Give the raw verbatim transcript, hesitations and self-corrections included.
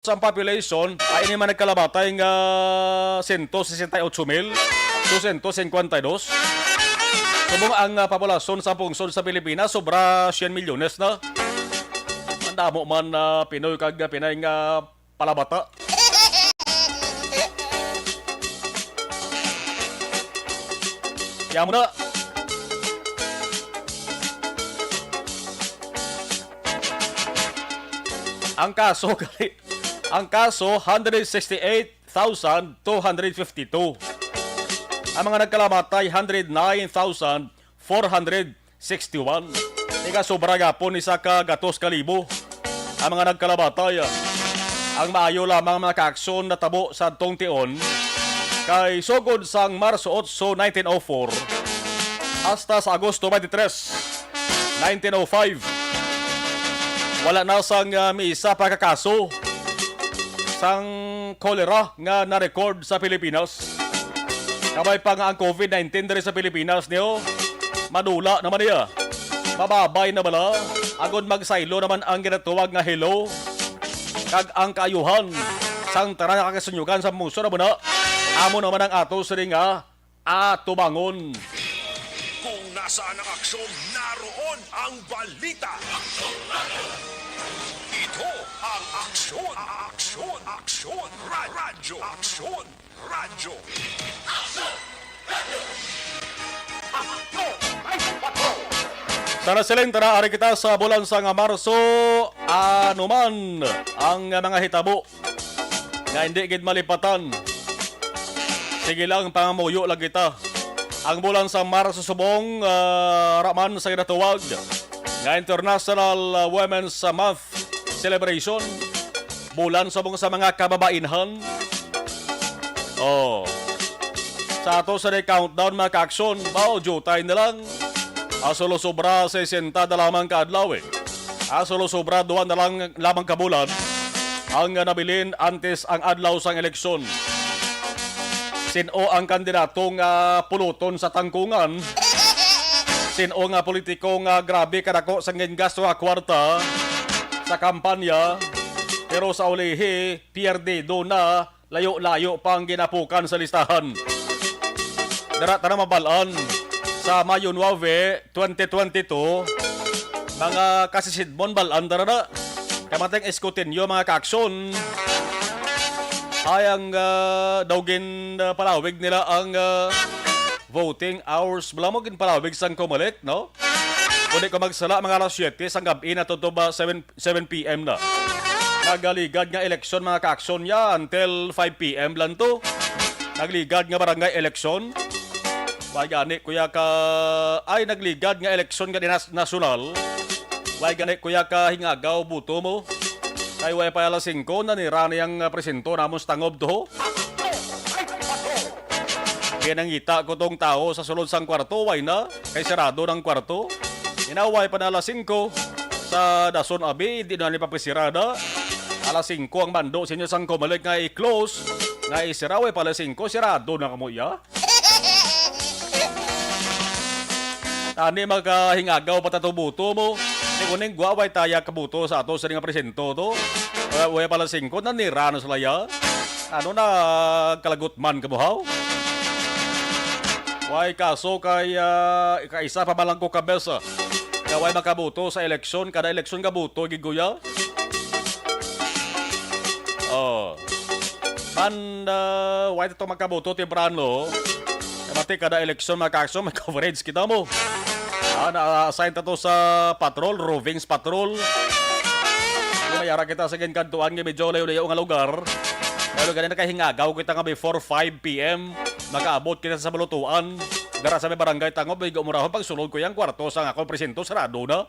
Sa population, ay ini man nagkalamatay nga sento sesenta y ocho mil dosyentos singkwenta y dos. Subong ang, ah, populasyon sa pungsod sa Pilipinas, sobra siyam milyones na. Ang damo man, ah, Pinoy kag, ah, Pinay nga palabata. Kaya mo na. Ang kaso, ang kaso, hundred sixty-eight thousand two hundred fifty-two. Ang mga nagkalamatay, hundred nine thousand four hundred sixty-one. Ika sobra gapon isa ka gatos ka libo ang mga nagkalamatay. Ang maayo lamang mga kaaksyon natabo sa adtong tion kay sugod sang Marso otso, nineteen oh four, hasta sa Agosto twenty-three, nineteen oh five, wala na sang, ah, miisa pa ka kaso sang kolera nga na-record sa Pilipinas. Kabay pa nga ang covid nineteen diri sa Pilipinas, niyo, madula naman niya. Mababay na bala, agod magsaylo naman ang ginatuwag nga hello. Kag ang kaayuhan sang tanan nga kasunyugan sa muso na muna, amo naman ang ato siring nga atubangon. Kung nasaan ang aksyon, naroon ang balita. Ito ang Aksyon, Aksyon, Aksyon, Ra-, Radyo, Aksyon, Radyo. Tara, siling, tara, ari kita sa bulan sang Marso. Ano man ang mga hitabo nga hindi gid malipatan. Sige lang, pangamuyo lang kita. Ang bulan sa Marso subong, ah, raman sa ginatuwag nga International, ah, Women's Month celebration. Bulan subong sa mga kababainhan. Oh. Sa ato sa day countdown, mga kaaksyon, bao, jutay na lang. Asulo sobra sesenta na lamang ka adlaw, eh. Asulo sobra duha na lang lamang ka bulan ang nabilin antes ang adlaw sang eleksyon. Sin-o ang kandidato nga puluton sa tangkungan? Sin-o nga politiko nga grabe kadako sang gingasto nga kwarta sa kampanya, pero sa ulihi, pierdido na, layo-layo pa ang ginapukan sa listahan. Dara ta na mabal-an sa Mayo nuebe, twenty twenty-two, mga kasisidmon, bal-an ta na. Kamateng eskutinyo, mga kaaksyon. Ay, ang, ah, daw gin, ah, palawig nila ang, ah, voting hours. Bala mo, ginpalawig sang Comelec, no? Kung di ko magsala, mga alas siyete sang gab-i na, to, to ba, seven, seven P M na. Nagaligad nga eleksyon, mga kaaksyon, ya, until five P M lang to. Nagligad nga barangay eleksyon. Way gani, kuya, ka, ay, nagligad nga eleksyon nga dinas-, nasyonal. Way gani, kuya, ka hingagaw buto mo. Kay way pa alas singko, nanira na yang, ah, presinto namon sa tangob to. Kaya nangita ko tong tawo sa sulod sang kwarto, way na, kay sarado ng kwarto. Inaway pa na alas singko sa dason, abi, di na ni papisirada. Alas singko ang mando sa inyo sang Comelec nga i-close, nga isira, way pa alas singko, sirado na kamo, ya. Tani, makahingagaw pa ta to buto mo. Di kuning gwa, way taya kabuto sa ato sa nga presinto to. Way, way pa alas singko, nanira na sila, ya. Ano na, kalagot man kamo, haw? Way kaso kay, ah, kaisa pa man lang ko ka bes, ah, nga way makabuto sa eleksyon, kada eleksyon gabuto gid, kuya. Oh. Man, ah, way to makabuto temprano. Mati kada eleksyon, mga kaaksyon, may coverage kita mo. Ah, na-assign ta to sa patrol, Rovings Patrol. Kung may ara kita sa ginkantuan nga medyo layo-layo nga lugar, pero gani nakahingagaw kita nga before five P M, makaabot kita sa Balutuan. Dara sa may barangay Tangob, may gumurahon pagsulod ko yung kwarto sa akong presinto, sarado na.